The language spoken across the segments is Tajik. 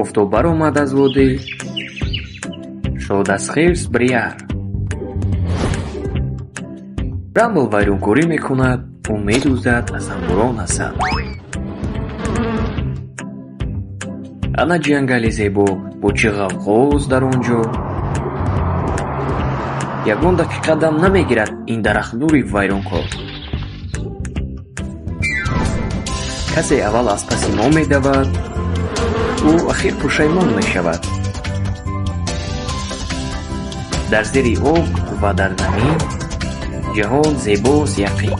Офтоб баромад аз водӣ, шод аз хирс Брияр. Брамбл вайронкорӣ мекунад, ӯ медуздад аз занбӯрон асал. Ана ҷангали зебо бо чӣ ғавғост дар он ҷо. Ягон дақиқа дам намегирад ин дарахтбури вайронкор. Касе аввал аз паси мо медавад, ӯ ахир пушаймон мешавад. Дар зери об ва дар замин ҷаҳон зебост яқин.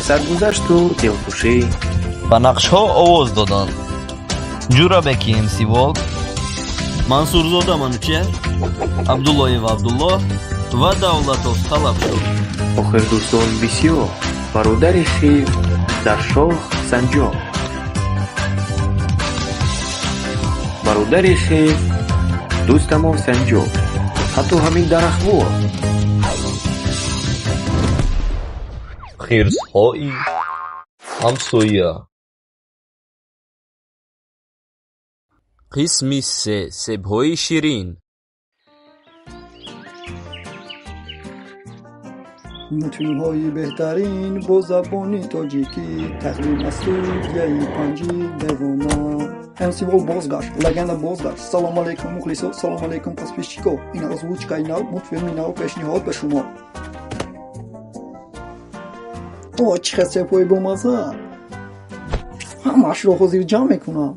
Саргузашту дилхушӣ. Ба нақшҳо овоз доданд: Ҷурабеки МС Волк, Мансурзода Манучеҳр, Абдуллоев Абдуллоҳ ва Давлатов Талабшоҳ. Охир дӯстон бисёр, бародари хир дар шох Санҷоб. Бародари хир, дӯстамон Санҷоб, ҳатто ҳамин дарахтбур. Хирсҳои ҳамсоя. Қисми се: Себҳои ширин. Мультфилмҳои беҳтарин бо забони тоҷикӣ, тақдим аз студияи панҷи девона. МС Волк бозгашт, легенда бозгашт. Салом алейкум, мухлисо, салом алейкум, подписчико. Ин озвучкаи нав, мультфилми нав пешниҳод ба шумо. О, чӣ хел себҳои бомазза! Ҳамаашро ҳозир ҷамъ мекунам.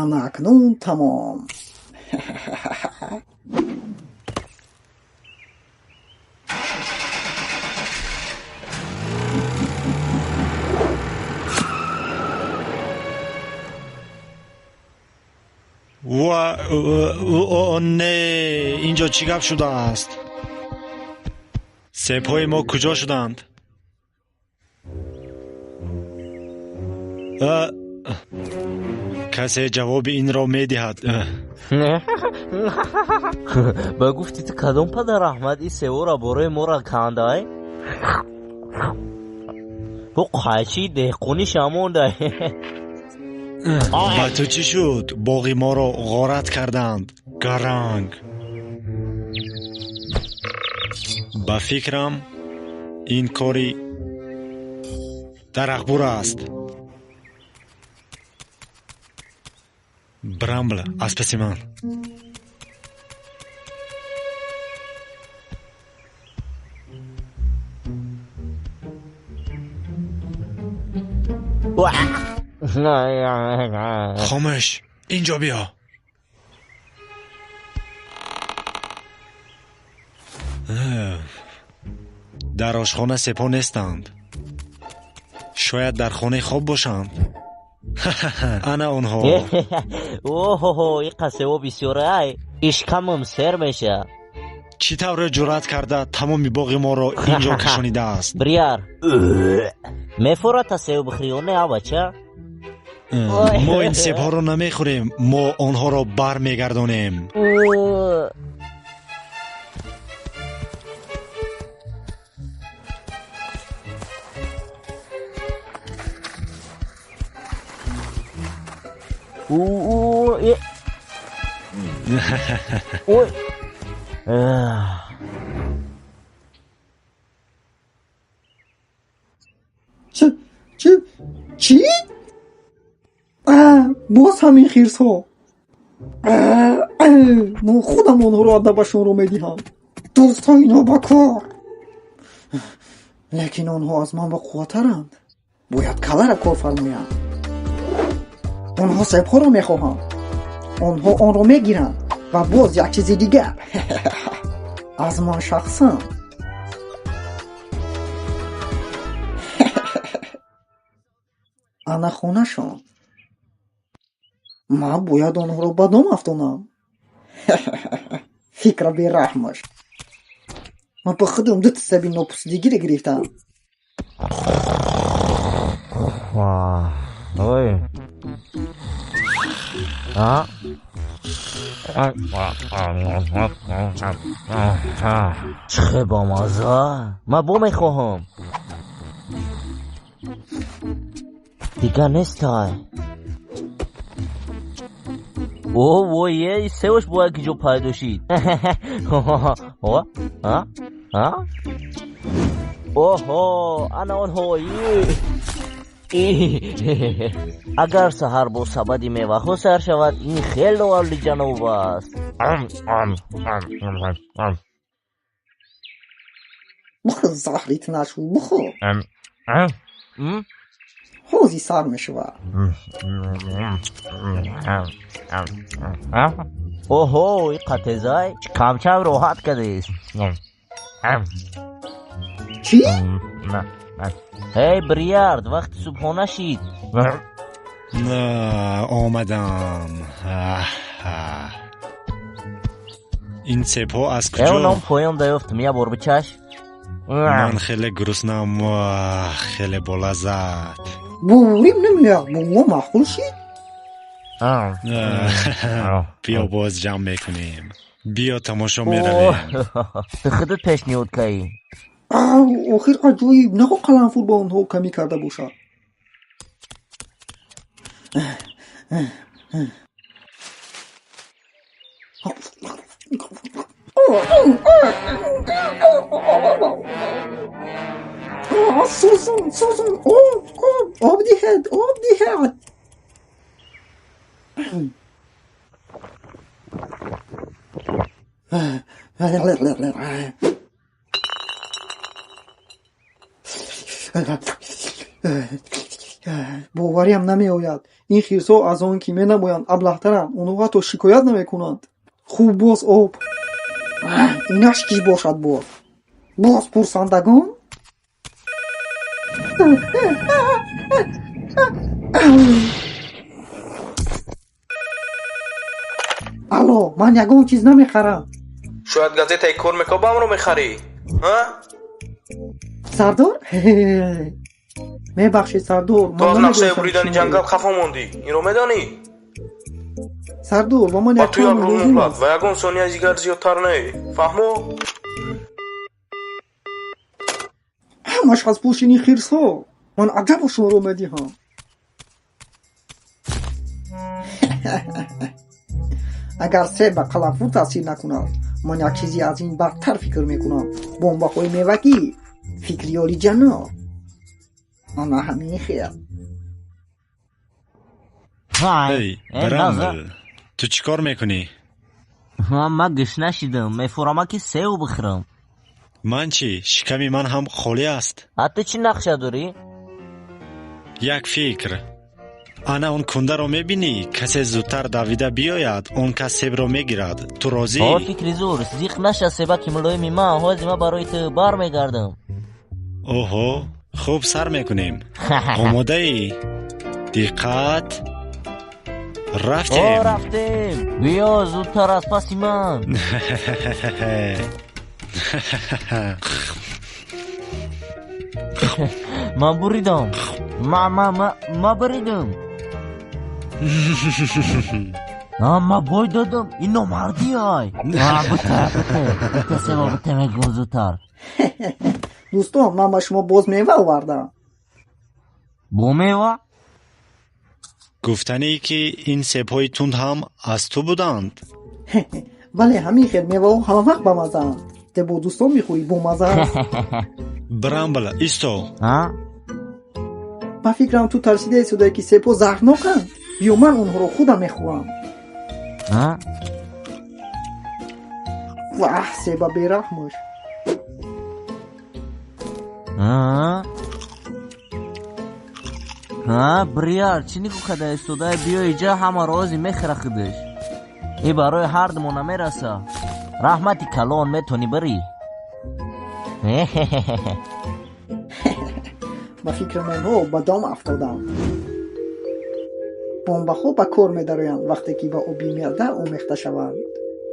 Ана акнун тамом. Ва о не, инҷо чӣ гап шудааст? Себҳои мо куҷо шуданд? Касе ҷавоби инро медиҳад? Ба гуфти ту, кадом падар Аҳмад ин севора бораи моро кандай? Бу қайчии деҳқони шамондай. Ба ту чӣ шуд? Боғи моро ғорат карданд. Гаранг. Ба фикрам, ин кори дарахтбур аст. Брамбл, аз паси ман. Хомӯш, инҷо биё. Дар ошхона себҳо нестанд. Шояд дар хонаи хоб бошанд. Ана онҳо. Оҳоҳо, ин қасебо бисёрай, ишкамам сер меша. Чӣ тавре ҷуръат карда тамоми боғи моро инҷо кашонидааст? Брияр, мефората себ бихӯрӣ ё не, а бача? Мо ин себҳоро намехӯрем, мо онҳоро бармегардонем. Ой. Чӣ? Чӣ? Чӣ? Боз ҳамин хирсҳо. Ман худам онҳоро адабашонро медиҳам. Дӯстҳои нобакор. Лекин онҳо аз ман бақувваттаранд. Бояд калара кор фармоянд. Онҳо себҳоро мехоҳанд. Онҳо онро мегиранд ва боз як чизи дигар. Аз ман шахсан. Ана хонашон. Ман бояд онҳоро ба дом афтонам. Фикра бераҳмаш. Ман ба худам дута себи нопусидагиро гирифтам. Ой. Чӣ бомазза! Ман бо мехоҳам. Дигар нестай. О, вой, е, севаш бояд ки ҷо пайдо шид. Оҳо, ана онҳои. Агар саҳар бо сабади меваҳо сар шавад, ин хело олиҷаноб аст. Бухӯр, заҳрит нашу, бухӯр. Ҳози сар мешавад. Оҳо, ин қатезай камчам роҳат кардест. Чӣ? Эй, Бриярд, вақти субҳона шид. Омадам. Ин себҳо аз куҷо? Ном поён даёфтам, як бор бичаш. Ман хеле гуруснам, хеле болаззат. Боварим намеояд, бо мо маъқул шид? Биё боз ҷамъ мекунем. Биё тамошо меравем. Ту худат пешниҳод кардӣ. Охир аҷоиб, нахоҳ қаламфур ба онҳо камӣ карда бошад. Сӯзон, сӯзон, об, об, об диҳед, об диҳед. Бовариам намеояд. Ин хирсҳо аз он ки менамоянд аблаҳтаранд. Онҳо ҳатто шикоят намекунанд. Хуб, боз об. Инаш кӣ бошад боз? Боз пурсандагон? Алло, ман ягон чиз намехарам. Шояд газетаи кор мекобамро мехарӣ? Сардор? Мебахшед, сардор. Ту аз нақшаи буридани ҷангал хафо мондӣ, инро медонӣ? Сардор, ба ман Ба ту як рӯз муҳлат ва ягон сония дигар зиёдтар не. Фаҳмо? Ҳамаш аз пӯшини хирсҳо. Ман аҷабо шуморо медиҳам. Агар себ ба қаламфур таъсир накунад, ман як чизе аз ин бадтар фикр мекунам. Бомбаҳои мевагӣ. Фикри олиҷаноб. Ана ҳамин хел. Эй, Брамбл, ту чӣ кор мекунӣ? Ман гушна шидам, мефурама ки сев бихӯрам. Ман чӣ? Шиками ман ҳам холӣ аст. А ту чӣ нақша дорӣ? Як фикр. Ана он кундаро мебинӣ? Касе зудтар давида биёяд, он кас себро мегирад. Ту розӣ? О, фикри зур. Зиқ наша, себаки мулоими ман. Ҳозир ман барои ту бармегардам. Оҳо, хуб, сар мекунем. Омодаӣ? Диққат, рафтем. О, рафтем. Биё зудтар аз паси ман. Ман буридам. Ма буридам. Ма бой додам. Ин номардӣ ай. Бута, бута, бута, себа бута, мегӯм зудтар. Дӯстон, ман ба шумо боз мева овардам. Бо мева? Гуфтанӣ ки ин себҳои тунд ҳам аз ту буданд. Бале, ҳамин хел меваҳо ҳамавақт бамаззаанд. Те бо дӯстон мехӯрӣ, бомазза аст. Брамбл, исто. Ба фикрам ту тарсида истодаӣ ки себҳо заҳрноканд. Биё ман онҳоро худам мехӯрам. Ваҳ, себа бераҳмаш. Брияр, чӣ нигоҳ карда истодаи? Биё иҷа, ҳама рози мехӯра худаш. И барои ҳардумон намераса. Раҳмати калон, метонӣ бирӣ. Ба фикрам онҳо ба дом афтоданд. Бомбаҳо ба кор медароянд, вақте ки ба оби меъда омехта шаванд.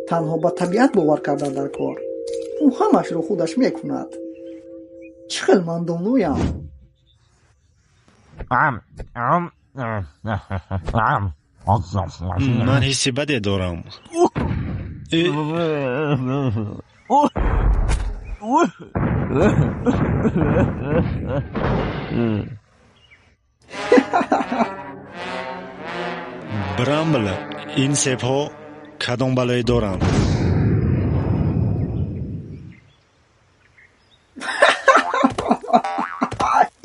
Танҳо ба табиат бовар кардан дар кор. Ӯ ҳамаашро худаш мекунад. Чӣ хел ман доноям! Ман ҳисси баде дорам. Брамбл, ин себҳо кадом балое доранд?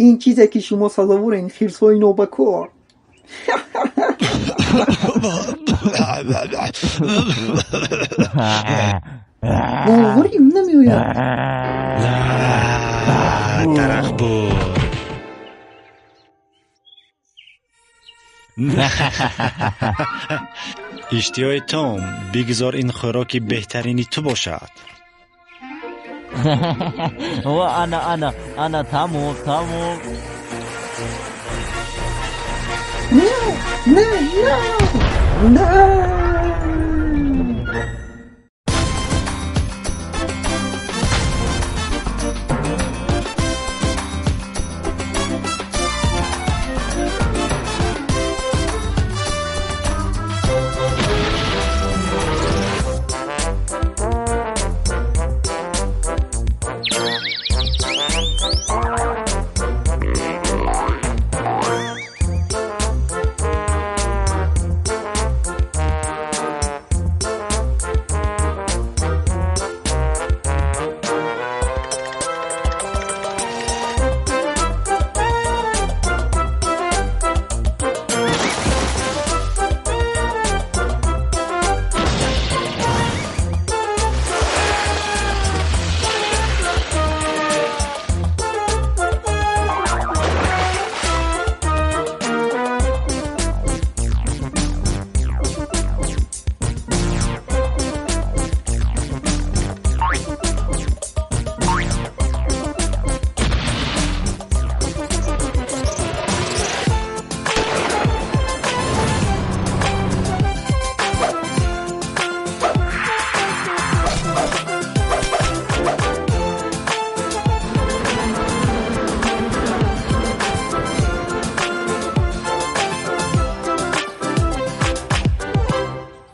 Ин чизе ки шумо сазоворен, хирсҳои нобакор. Боварим намеояд. Дарахт буд. Иштиҳои том, бигзор ин хӯроки беҳтарини ту бошад. Ва ана, ана, ана, тамом, тамом. Не, не, не, не.